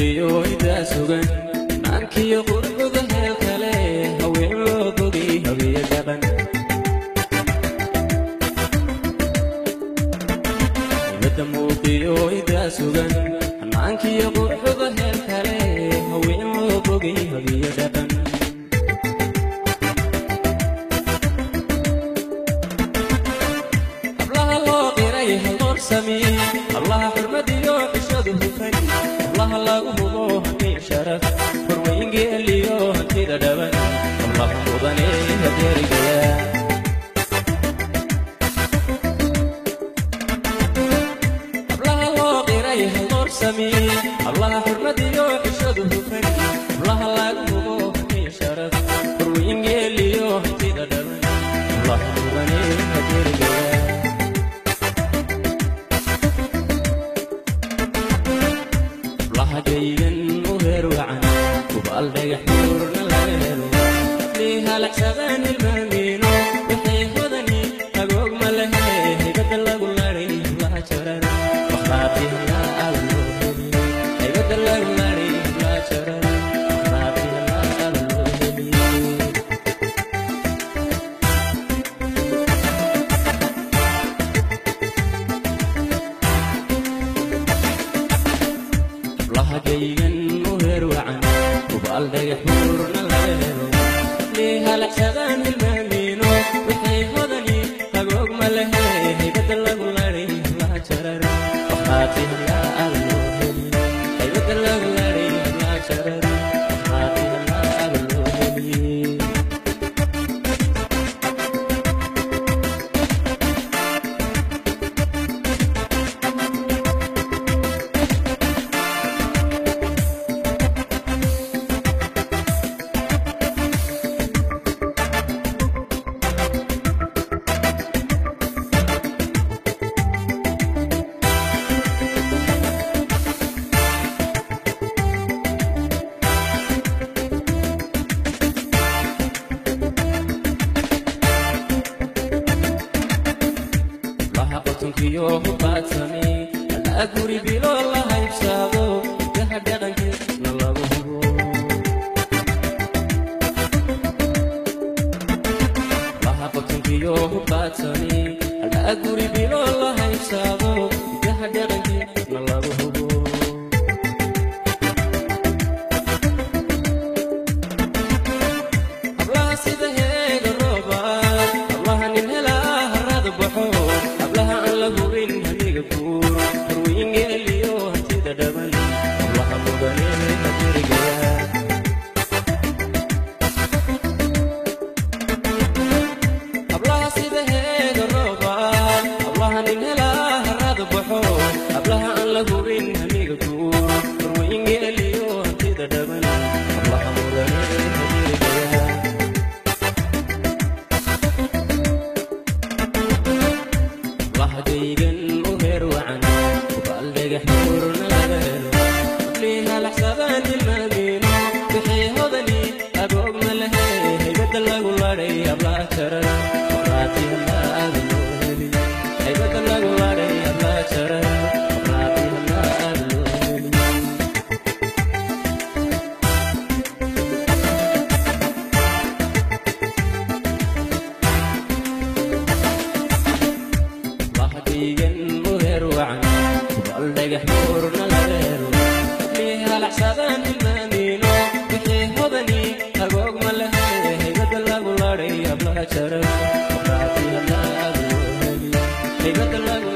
muuqiyo idaa sugan maankiyo quruxda heel kale haween loo bogay habiyo dhaqan haybada muuqiyo idaa sugan maankiyo quruxda heel kale haween loo bogay habiyo dhaqan hablaha loo qiray haldoor-sami hablaha xurmadiyo xishadu hufan hablaha lagu hubo hanti sharaf horweyngeeliyo hantida dhaban hablaha mudane hadeerigaya hablaha loo qiray haldoor-sami hablaha xurmadiyo xishadu hufan hablaha lagu hubo hanti sharaf horweyngeeliyo hantida dhaban hablaha mudane hadeerigaya hablaha u heer wacan hubaal dhagax buurna laga helo hablii halacsadaan hilmaamiino wixii hodani agoog ma lehe haybada lagu laray hablaha jarar wakhlaati halaa loo heli haybada lagu laray hablaha jarar wakhlaati halaa loo heli hablaha gaygan u heer wacan hubaal dhagax buurna laga helo hablii halacsadaan hilmaamiino wixii hodani agoog ma lehe haybada lagu laray hablaha jarar wakhlaati halaa loo heli haybada lagu laray hablaha jarar wakhlaati halaa loo heli hablaha qotonkiyo hubaadsamay halaa guri bilo la haybsaado hidaha dhaqankiisna lagu hubo hablaha qotonkiyo hubaadsamay halaa guri bilo la haybsaado hidaha dhaqankiisna lagu hubo hablaha sida heega rooba hablaha nin helaa harada baxo hablaha aan la hubin hamiga guur horweyngeeliyo hantida dhaban hablaha mudane hadirigaya hablaha sida heega rooba hablaha nin helaa harada baxo hablaha aan la hubin hamiga guur horweyngeeliyo hantida dhaban hablaha mudane hadirigaya hablaha gaygan u heer wacan hubaal dhagax buurna laga helo hablii halacsadaan hilmaamiino wixii hodani agoog ma lehe haybada lagu laray hablaha jarar wakhlaati halaa loo heli haybada lagu laray hablaha jarar wakhlaati halaa loo heli hablaha gaygan u heer wacan hubaal dhagax buurna laga helo hablii halacsadaan hilmaamiino wixii hodani agoog ma lehe haybada lagu laray hablaha jarar wakhlaati halaa loo heli haybada lagu